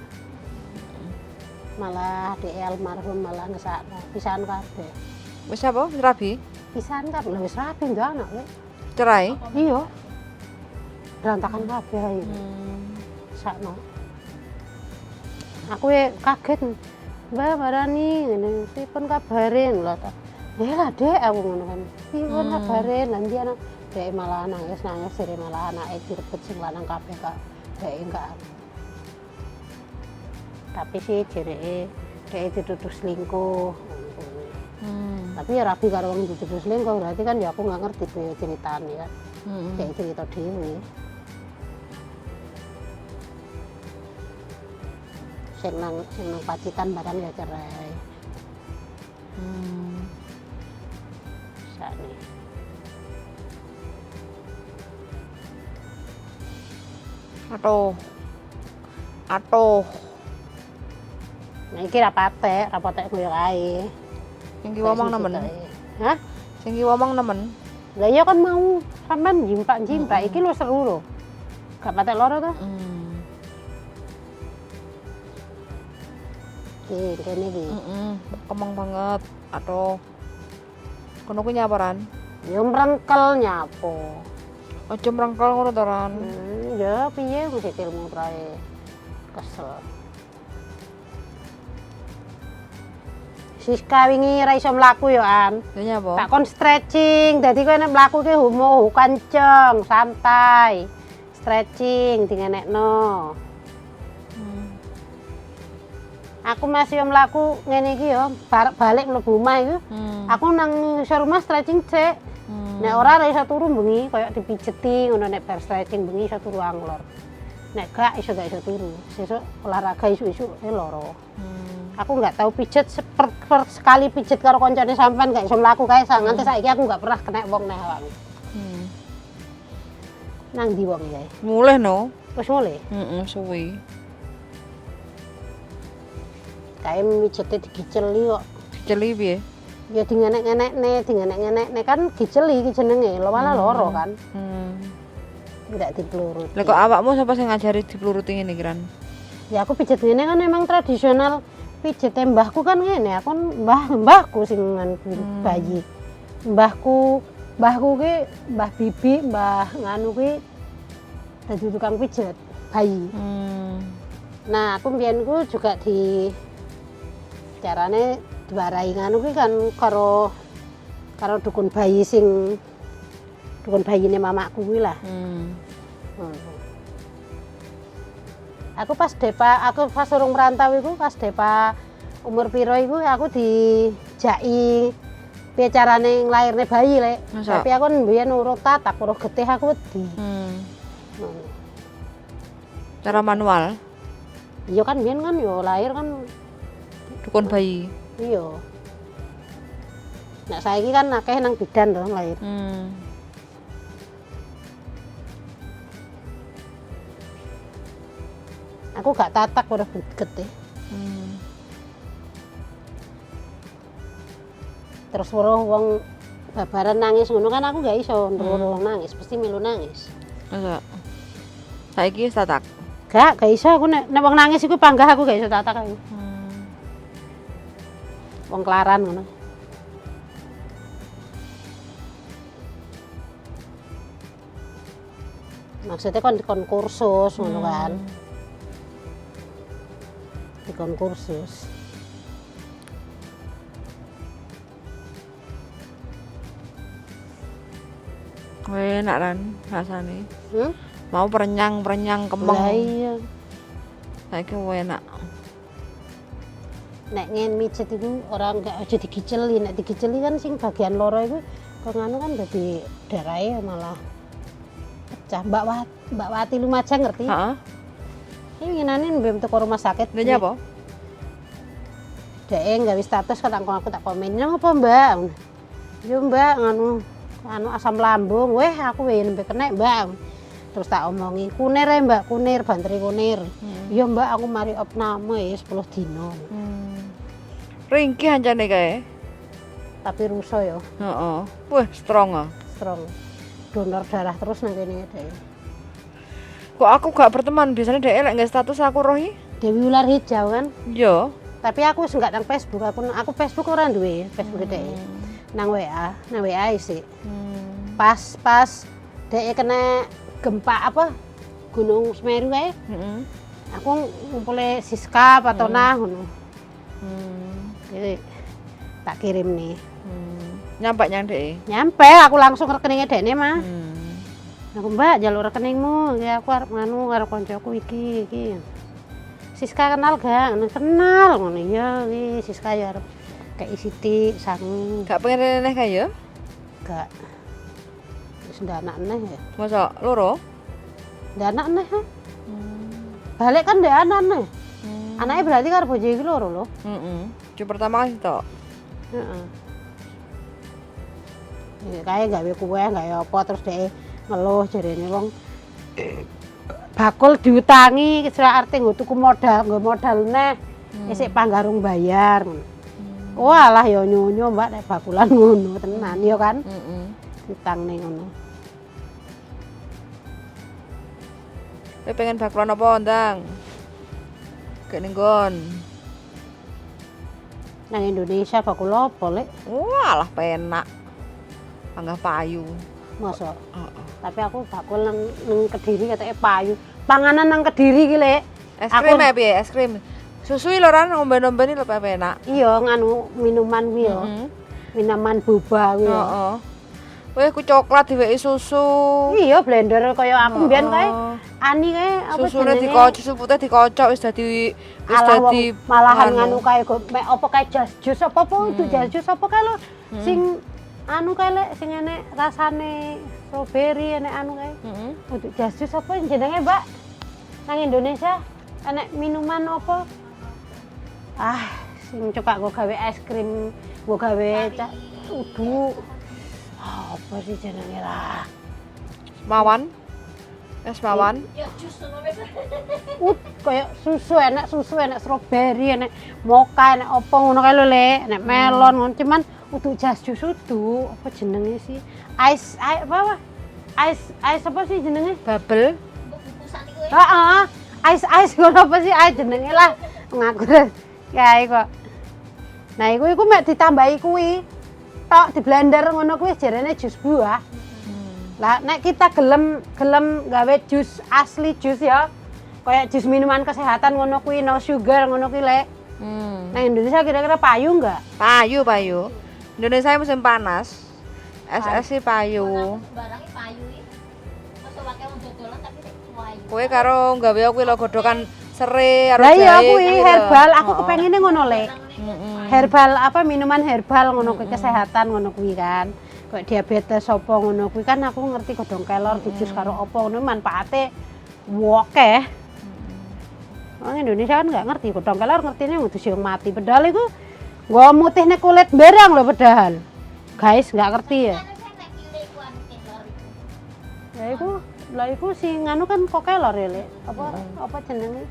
Speaker 2: Malah adik almarhum malah ngesakno pisahan kabeh.
Speaker 1: wis apa? Wis rabi?
Speaker 2: Pisahan kabeh. Lah wis rabi nduk anak lek.
Speaker 1: Cerai?
Speaker 2: Iya. Berantakan kabeh ayo. Sakno. Aku ya kaget. Mbak marani ngene, pripun kabare lho ta. Ya lah Dek aku ngono kan. Pripun kabare lah ndi anak Dek malah nangis-nangis jere malah anake direbut sing lanang kabeh kak. Dek enggak. Tapi sih jereke dek dituduh selingkuh. Tapi ya rabi karo wong dituduh selingkuh berarti kan ya aku nggak ngerti piye ceritane kan. Dek cerita dhewe. Sing nang Pacitan barang ya cerai. Sakne.
Speaker 1: Aduh. Aduh.
Speaker 2: Nah iki ra patek koyo kae.
Speaker 1: Sing ki ngomong nemen.
Speaker 2: Hah?
Speaker 1: Sing ki ngomong nemen.
Speaker 2: Lah iya kan mau sampean jimpak-jimpak iki lho seru lho. Gak patek loro to? Iki kene iki.
Speaker 1: Kemeng banget. Aduh. Kono kuwi nyapa Ran?
Speaker 2: Ya mrengkel nyapo.
Speaker 1: Aja mrengkel ngono to Ran.
Speaker 2: Ya piye mesti ilmu prae. Kesel. Siska wingi ra iso mlaku ya An.
Speaker 1: Lha nyapa?
Speaker 2: Tak kon stretching, dadi kowe nek mlaku ki homo kanceng, santai. Stretching dingenekno. Aku masih mlaku ngene iki ya, balik mlebu omah iku. Aku nang ngisor rumah stretching cek. Nek ora iso turu bengi, koyo dipijeti ngono nek bar stretching bengi iso turu anglor. Nek gak iso gak iso turu. Sesuk olahraga isuk-isuk loro. Aku nggak tahu pijet sekali pijet karo koncone sampean gak iso mlaku kae nganti saiki aku nggak pernah kena wong neh awakmu. Nang ndi wong kae?
Speaker 1: Mulih no.
Speaker 2: Wis mulih?
Speaker 1: Heeh, suwi.
Speaker 2: Kae mijete digiceli kok.
Speaker 1: Diceli piye?
Speaker 2: Ya dingenek-ngenekne, dingenek-ngenekne kan diceli iki jenenge, lho malah loro kan. Ndak dipluruti.
Speaker 1: Lah kok awakmu sapa sing ngajari dipluruti ngene iki Ran?
Speaker 2: Ya aku pijet ngene kan emang tradisional pijete mbahku kan ngene, aku mbahku sing bayi. Mbahku ki mbah bibi, mbah nganu ki dadi tukang pijet bayi. Nah, aku mbiyen ku juga di carane diwarai nganu ki kan karo dukun bayi sing dukun bayine mamakku kuwi lah. Aku pas Depa, aku pas urung merantau iku pas Depa umur piro iku aku dijaki piye carane nglairne bayi, Lek.
Speaker 1: Masa?
Speaker 2: Tapi aku mbiyen urung tatak, urung getih aku wedi. Ngono.
Speaker 1: Cara manual,
Speaker 2: Iya kan biyen kan yo lahir kan
Speaker 1: dukun bayi.
Speaker 2: iya. Nek saiki kan akeh nang bidan to lahir. Aku gak tatak urung getih. Terus weruh wong babaran nangis ngono kan aku gak iso weruh wong nangis, pasti melu nangis.
Speaker 1: Masa? Saiki wis tatak.
Speaker 2: Gak iso aku nek wong nangis iku panggah aku gak iso tatak aku. Wong kelaran ngono. Maksudnya kon kon kursus ngono kan. Dikon kursus.
Speaker 1: Enak kan rasane. Mau perenyang-perenyang kemeng.
Speaker 2: Lah iya.
Speaker 1: Saiki enak.
Speaker 2: Nek ngen mijet iku ora gak aja digiceli, nek digiceli kan sing bagian loro iku kok nganu kan dadi darahe malah pecah. Mbak Wati Lumajang ngerti?
Speaker 1: Heeh.
Speaker 2: Ini winginane mbem teko rumah sakit.
Speaker 1: Lha nyapa?
Speaker 2: Dhek gawe status kan aku tak komen. Nang apa, Mbak? Yo, Mbak, nganu anu asam lambung. Weh, aku weh nembe kenek, Mbak. Terus tak omongi, kunir ya, Mbak, kunir, banteri kunir. Iya, Mbak, aku mari opname ya 10 dino.
Speaker 1: Ringkih ancane kae.
Speaker 2: Tapi rusuh ya,
Speaker 1: Heeh. Wah, strong ah.
Speaker 2: strong. Donor darah terus nang kene dhek.
Speaker 1: Kok aku gak berteman, biasanya dhek lek nggak status aku rohi.
Speaker 2: Dewi Ular Hijau kan.
Speaker 1: Iya.
Speaker 2: Tapi aku wis enggak nang Facebook, aku Facebook ora duwe, Facebook dhek. Nang WA, nang WA isik. Pas dhek kena gempa apa? Gunung Semeru kae. Aku ngumpule Siska Patona ngono. Jadi tak kirim nih.
Speaker 1: Nyampe nyang dhek.
Speaker 2: Nyampe aku langsung rekeningnya dekne mah. Aku Mbak jalur rekeningmu, ya aku arep nganu karo koncoku iki iki. Siska kenal gak? Ngono, kenal ngono iya iki Siska ya arep kei sithik sangu.
Speaker 1: Gak pengen reneh kae ya?
Speaker 2: Gak. Wis ndak anak neh ya.
Speaker 1: Masa loro?
Speaker 2: Ndak anak neh. Ha? Balik kan ndak anak neh. Anaknya berarti karo bojo iki loro lho.
Speaker 1: Heeh. Cucu pertama kan sitok.
Speaker 2: Heeh. Ya kae gawe kue, gawe apa terus dhek ngeluh jarene wong bakul diutangi kira arte nggo tuku modal, nggo modal neh. Isik panggarung bayar ngono. Walah ya nyonyo Mbak nek bakulan ngono tenan ya kan. Diutangne ngono.
Speaker 1: Kowe pengen bakulan apa, Ndang? Gak ning nggon.
Speaker 2: Nang Indonesia bakul apa, Lek?
Speaker 1: Walah penak. Panggah payu.
Speaker 2: Mosok.
Speaker 1: Heeh.
Speaker 2: Tapi aku bakul nang Kediri ketoke payu. Panganan nang Kediri ki, Lek.
Speaker 1: Es krim ya piye? Es krim. Susu lho ran ngombe-ngombe lho penak.
Speaker 2: Iya nganu minuman kuwi ya. Minuman boba kuwi ya.
Speaker 1: Heeh. Weh ku coklat diweki susu.
Speaker 2: Iya blender kaya aku mbiyen kae. Ani kae apa
Speaker 1: Susune
Speaker 2: jenenge?
Speaker 1: dikocok, susu putih dikocok wis dadi wis
Speaker 2: Alah wong
Speaker 1: dadi
Speaker 2: malahan nganu kae kok mek apa kae jas jus apa apa itu jas jus apa kae lho sing anu kae lek sing enek rasane strawberry enek anu kae. Untuk jas jus apa jenenge, Mbak? Nang Indonesia enek minuman apa? Ah, sing coba nggo gawe es krim, nggo gawe udu. Apa sih jenenge lah?
Speaker 1: Mawan. Es mawan.
Speaker 3: Ya jus ngono wis.
Speaker 2: Kayak susu, enek strawberry, enek mocha, enek apa ngono kae lho, Lek, enek melon ngono. Cuman udu jas jus udu, apa jenenge sih? Ice, ice apa? Ice, ice apa sih jenenge?
Speaker 1: Bubble.
Speaker 3: Mbok bukusan iku ya.
Speaker 2: Heeh. Ice ice ngono apa sih ice jenenge lah. Ngaku kae kok. Nah, iku mek ditambahi kuwi. Tok di blender ngono kuwi jarene jus buah. Lah nek kita gelem gawe jus asli jus ya. Kayak jus minuman kesehatan ngono kuwi no sugar ngono kuwi Lek. Nah Indonesia kira-kira payu enggak?
Speaker 1: Payu, payu. Indonesia musim panas. Es sih payu.
Speaker 3: Barange payu iki. Mosok akeh wong dodolan tapi sik payu.
Speaker 1: Kowe karo gawe kuwi lho godhokan Sere karo
Speaker 2: Lah iya
Speaker 1: jahe
Speaker 2: kuwi
Speaker 1: lho.
Speaker 2: herbal, aku
Speaker 1: Heeh.
Speaker 2: kepengine ngono lek. Herbal apa minuman herbal ngono kuwi kesehatan ngono kuwi kan. Kayak diabetes apa ngono kuwi kan aku ngerti godhong kelor dijus karo apa ngono manfaate wokeh. Wong Indonesia kan nggak ngerti godhong kelor ngertine ngudusi wong mati. Padahal iku nggo mutihne kulit barang lho padahal. Guys, nggak ngerti ya. Ya iku, lah iku sing nganu kan kok kelor ya, Lek. Apa apa jenenge?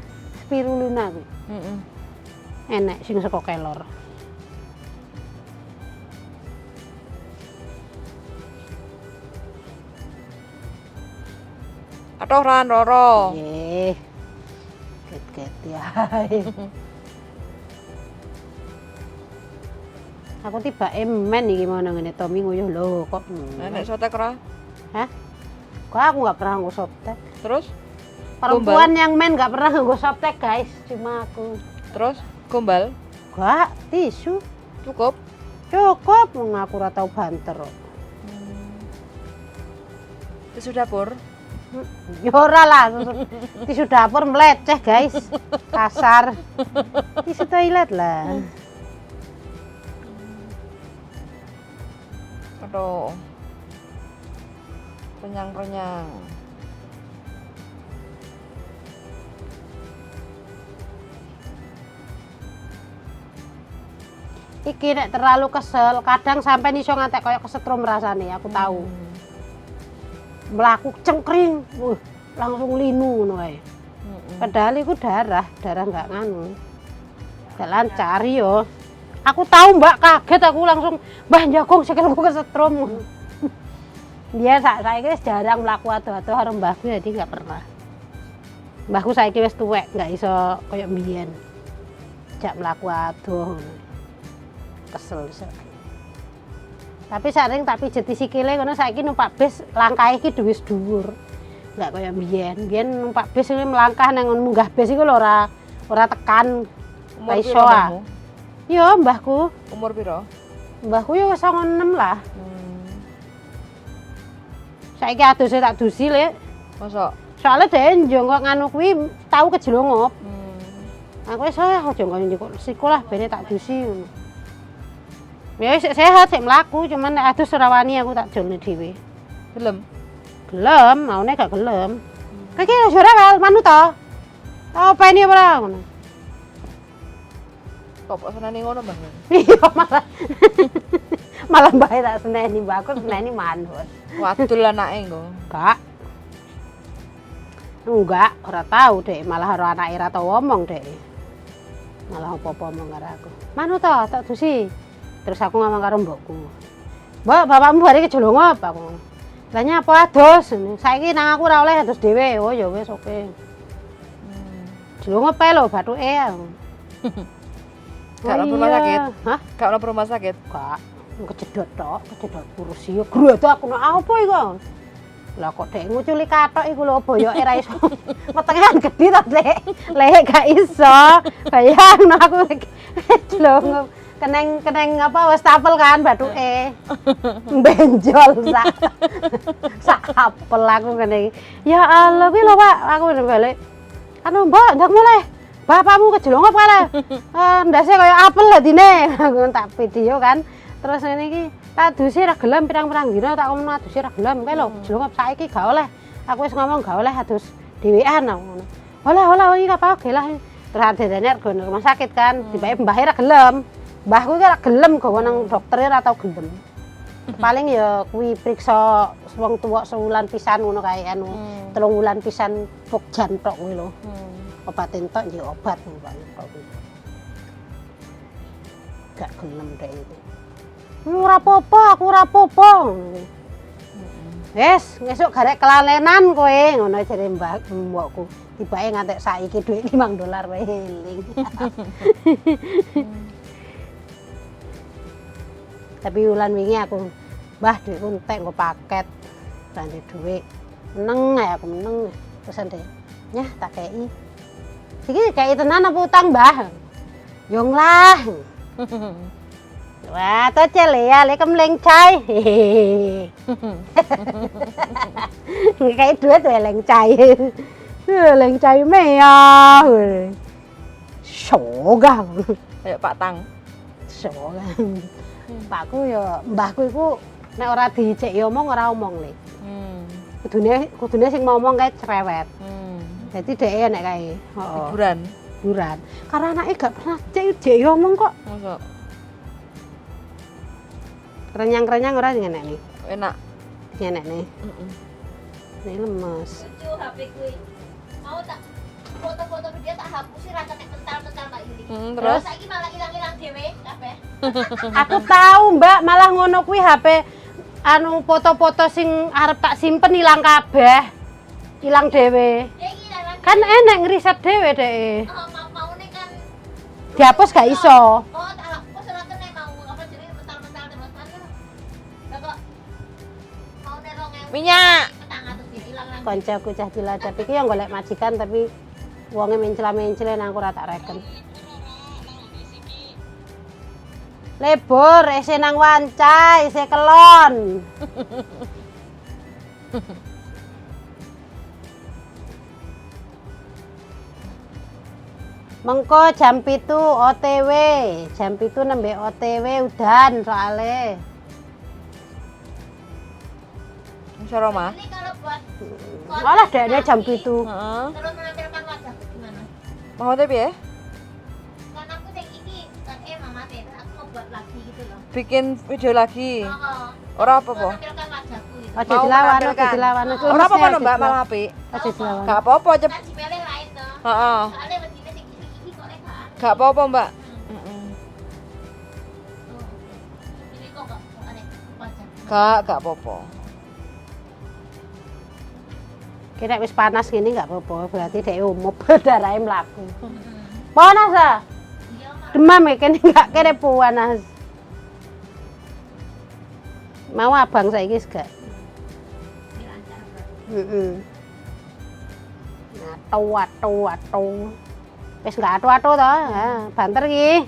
Speaker 2: Spirulina kuwi.
Speaker 1: Heeh.
Speaker 2: Enek sing saka kelor.
Speaker 1: Atau ran roro.
Speaker 2: Nggih. Ket-ket ya. Aku tiba men iki mau nang ngene Tommy nguyuh lho kok.
Speaker 1: Nek sotek ora?
Speaker 2: Hah? Kok aku nggak pernah nggo softtek.
Speaker 1: Terus?
Speaker 2: Perempuan yang men nggak pernah nggo softtek, guys. Cuma aku.
Speaker 1: Terus gombal
Speaker 2: Gak, tisu.
Speaker 1: cukup.
Speaker 2: Cukup wong aku ora tau banter kok.
Speaker 1: Tisu dapur.
Speaker 2: Ya ora lah, tisu dapur meleceh, guys. Kasar. Tisu toilet lah.
Speaker 1: Aduh. Renyang-renyang.
Speaker 2: Iki nek terlalu kesel, kadang sampai iso ngantek koyo kesetrum rasane, aku tahu. Mlaku cengkring, wuh, langsung linu ngono kae. Padahal iku darah, darah nggak nganu. Nggak lancar yo. Aku tahu Mbak, kaget aku langsung, Mbah jagong sikilku kesetrum. Dia saiki wis jarang mlaku ado-ado karo mbahku jadi nggak pernah. Mbahku saiki wis tuwek, nggak iso koyo mbiyen. Jak mlaku adoh ngono. Kesel iso. Tapi sering tak pijeti sikile ngono saiki numpak bis langkahe iki wis dhuwur. Nggak koyo mbiyen. Mbiyen numpak bis iki melangkah nang ngono munggah bis iku lho ora tekan.
Speaker 1: Umur
Speaker 2: Ra iso
Speaker 1: piro
Speaker 2: ah.
Speaker 1: mbahmu?
Speaker 2: Yo mbahku.
Speaker 1: Umur piro?
Speaker 2: Mbahku yo wis 96 lah. Saiki aduse tak dusi, Lek.
Speaker 1: Mosok?
Speaker 2: Soale dhek njongkok nganu kuwi tau kejelongup. Aku wis ah aja njongkok siku lah bene tak dusi ngono. Ya wis sehat sik mlaku, cuman nek adus ora wani aku tak jolne dhewe.
Speaker 1: Gelem?
Speaker 2: Gelem, maune gak gelem. Kowe iki aja rewel, manut to. Openi apa ora ngono.
Speaker 1: Kok kok seneni ngono, Mbah?
Speaker 2: Iya malah. Malah mbae tak seneni, Mbak. Aku seneni manut.
Speaker 1: Wadul anake engko.
Speaker 2: Enggak. Enggak, ora tau dek, malah karo anake ora tau omong dek. Malah apa-apa omong karo aku. Manut to, tak dusi. Terus aku ngomong karo mbokku. Mbok, bapakmu bare kejelongop aku. Lah nyapa adus? Saiki nang aku ora oleh adus dhewe. Oh ya wis oke. Jelongop ae lho bathuke aku.
Speaker 1: Gak mlebu rumah sakit?
Speaker 2: Hah?
Speaker 1: Gak mlebu rumah sakit?
Speaker 2: Gak. Kejedot tok, kejedot kursi. Grodak aku nak apa iku? Lah kok dek nguculi kathok iku lho boyoke ra iso. Wetenge kan gedhi to, Dek. Lek gak iso. Bayangno aku jelongop. Keneng-keneng apa wastafel kan bathuke. Benjol sak apel aku ngene iki. Ya Allah kuwi lho Pak, aku balik. Anu Mbok, ndak mulai. Bapakmu kejelongop kae. Ndase kaya apel dadine. Aku tak video kan. Terus ngene iki tak dusi ra gelem pirang-pirang dina tak ngomong adusi ra gelem kae lho kejelongop saiki gak oleh. Aku wis ngomong gak oleh adus dhewean aku ngono. Olah olah iki apa oke lah. Terus adene rego nang rumah sakit kan, tibake mbahe ra gelem. Mbahku iki ora gelem gawa nang dokter ora tau gelem. Paling ya kuwi priksa wong tuwa sewulan pisan ngono kae anu. 3 wulan pisan pokjan tok kuwi lho. Obat entok nggih obat paling tok kuwi. Gak gelem dek itu. Ora apa-apa, aku ora apa-apa. Wes, ngesuk garek kelalenan kowe ngono jare mbah mbokku. Tibake ngantek saiki dhuwit $5 wae eling. Tapi wulan wingi aku, Mbah dhuwitku entek nggo paket. Ra ndek dhuwit. Meneng ae aku meneng. Terus ndek, nyah tak kei. Iki kei tenan apa utang, Mbah? Yo lah. Wah, to cele ya, lek kemleng cai. Ngekei dhuwit wae leng cai. 靓仔咩啊？傻噶，
Speaker 1: Kayak Pak Tang.
Speaker 2: 傻噶。Pakku ya, mbahku iku nek ora dicek ya omong ora omong le. Kudune kudune sing ngomong kae cerewet. Dadi dhek nek kae. Heeh.
Speaker 1: Hiburan.
Speaker 2: Hiburan. Karena anaknya gak pernah cek cek ya omong kok.
Speaker 1: Masa
Speaker 2: Kerenyang-kerenyang ora ngenekne.
Speaker 1: enak.
Speaker 2: Ngenekne.
Speaker 1: Heeh.
Speaker 2: Ini lemes.
Speaker 3: Lucu HP kuwi. Mau tak foto-foto video tak hapusi ra kena mental-mental Mbak Yuli.
Speaker 1: Terus
Speaker 3: Saiki malah ilang-ilang dhewe kabeh.
Speaker 2: Aku tahu Mbak, malah ngono kuwi HP anu foto-foto sing arep tak simpen ilang kabeh. Ilang dhewe.
Speaker 3: Ya iki ilang.
Speaker 2: Kan enek ngriset dhewe dhek.
Speaker 3: Oh, mau maune kan
Speaker 2: Dihapus gak iso.
Speaker 3: Oh, tak hapus ora kena mau apa jenenge mental-mental terus kan. Lah kok maune 2000.
Speaker 1: Minyak.
Speaker 3: 400 ya ilang-ilang.
Speaker 2: Koncoku cah Cilacap iki yang golek majikan tapi wonge mencla-mencle nang aku ora tak reken. Lebur, isih nang wanca, isih kelon. Mengko jam 7 OTW, jam 7 nembe OTW udan soale.
Speaker 1: Cara mah.
Speaker 3: Ini kalau buat
Speaker 2: Malah dekne jam 7.
Speaker 1: Heeh.
Speaker 3: Terus menampilkan wajahku gimana?
Speaker 1: Mau te piye?
Speaker 3: Kan aku sing iki kan mama teh terus aku mau buat lagi gitu loh.
Speaker 1: Bikin video lagi.
Speaker 3: Oh,
Speaker 1: Ora apa-apa.
Speaker 3: menampilkan wajahku gitu.
Speaker 2: Aja
Speaker 1: Mau
Speaker 2: dilawan, aja
Speaker 1: menampilkan.
Speaker 2: dilawan.
Speaker 1: Ora apa-apa no, Mbak, malah apik.
Speaker 2: Aja dilawan.
Speaker 1: Gak apa-apa, cep.
Speaker 3: Kan Gmail lain toh.
Speaker 1: Heeh.
Speaker 3: Soalnya wedine sing iki iki kok lek gak.
Speaker 1: Gak apa-apa, Mbak. Heeh.
Speaker 3: Oh, ini kok gak aneh wajah.
Speaker 1: Gak apa-apa.
Speaker 2: Kira wis panas gini nggak apa-apa, berarti dhek umup darahe mlaku. Panas ah.
Speaker 3: Iya, malah
Speaker 2: Demam ya kene nggak kene panas. Mau abang saiki wis gak?
Speaker 3: lancar berarti.
Speaker 2: Heeh. Atu atu atu. Wis gak atu-atu to, ha, banter iki.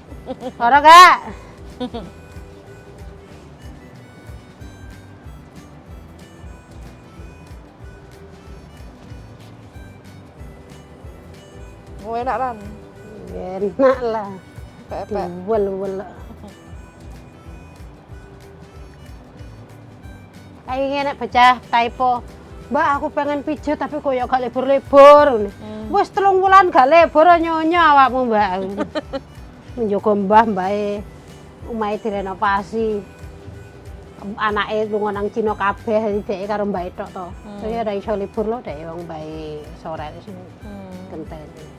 Speaker 2: Ora gak?
Speaker 1: Oh, enak lan.
Speaker 2: Enak lah.
Speaker 1: Pepek.
Speaker 2: Diwel-wel. Kayak nek bocah typo. Mbak aku pengen pijet tapi kok ya gak libur-libur. Wis 3 wulan gak libur nyonya awakmu, Mbak. Menjogo mbah mbae omahe direnovasi. Anake lunga nang Cina kabeh dadi dheke karo mbae tok to. Saya ora iso libur lho dheke wong mbae sore sing genteni.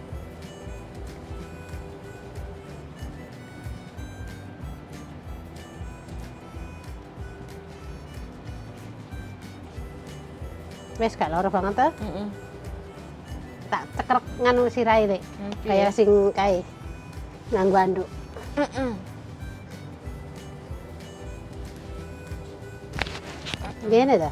Speaker 2: Wis gak lara banget to?
Speaker 1: Heeh.
Speaker 2: Tak cekrek nganu sirahe rek. Kayak sing kae. Nganggo anduk.
Speaker 1: Heeh.
Speaker 2: Ngene ta?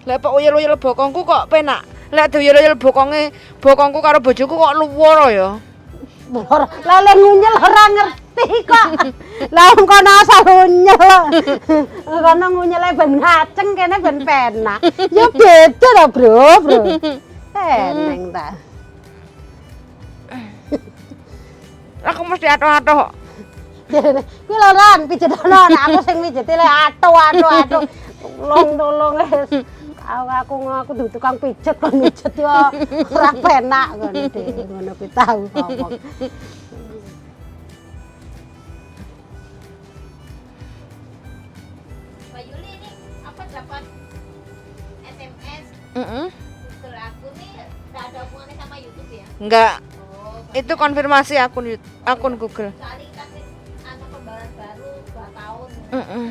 Speaker 1: Lek kok uyel-uyel bokongku kok penak. Lek diuyel-uyel bokonge, bokongku karo bojoku kok luwara ya.
Speaker 2: Ora, lah lek ngunyel ora ngerti kok. Lah wong kono asal ngunyel. Kono ngunyele ben ngaceng kene ben penak. Ya beda ta, Bro, Bro. Eneng ta.
Speaker 1: Aku mesti atoh-atoh.
Speaker 2: Kuwi lho Ran, pijetono nek aku sing mijeti le atuh atuh atuh. Tulung tulung wis. Aku dudu tukang pijet kon mijet yo ora penak ngono dhewe ngono kuwi tau ngomong.
Speaker 3: Mbak Yuli ini apa dapat SMS
Speaker 1: Heeh.
Speaker 3: Google aku nih nggak ada hubungannya sama YouTube ya?
Speaker 1: Enggak,
Speaker 3: Oh,
Speaker 1: itu konfirmasi akun Google.
Speaker 3: soalnya kita sih anu pembayaran baru 2 tahun.
Speaker 1: Heeh.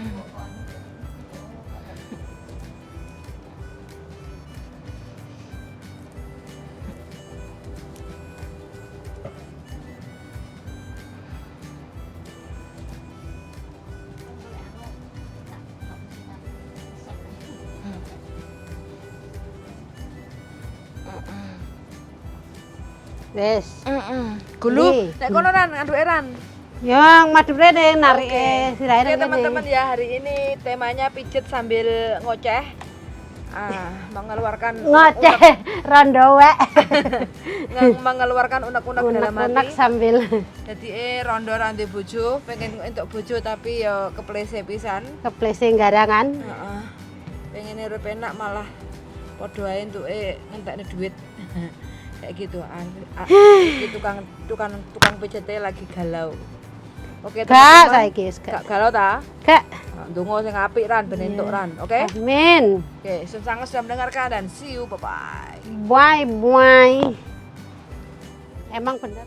Speaker 2: Wis.
Speaker 1: Heeh. Gulu,
Speaker 2: Nih.
Speaker 1: nek kono Ran, anduke Ran.
Speaker 2: Ya madhep rene narike sirahe
Speaker 1: Oke
Speaker 2: rene.
Speaker 1: Teman-teman ya, hari ini temanya pijet sambil ngoceh. Ah, mengeluarkan
Speaker 2: Ngoceh rondo wek.
Speaker 1: Mengeluarkan unek-unek dalam
Speaker 2: Unek-unek
Speaker 1: hati.
Speaker 2: sambil
Speaker 1: Jadi rondo ra nduwe bojo, pengen entuk bojo tapi ya keplese pisan.
Speaker 2: Keplese garangan.
Speaker 1: Heeh. Pengen urip enak malah padha ae entuke ngentekne duit. Kayak gitu. Ah, ah, iki tukang tukang tukang pijete lagi galau. Oke,
Speaker 2: Gak
Speaker 1: teman-teman.
Speaker 2: saiki wis gak.
Speaker 1: Gak galau ta?
Speaker 2: Gak.
Speaker 1: Nah, ndonga sing apik, Ran, ben entuk, Ran. Oke?
Speaker 2: Amin.
Speaker 1: Oke, sangat sudah mendengarkan dan see you. Bye bye.
Speaker 2: Bye bye. Emang bener.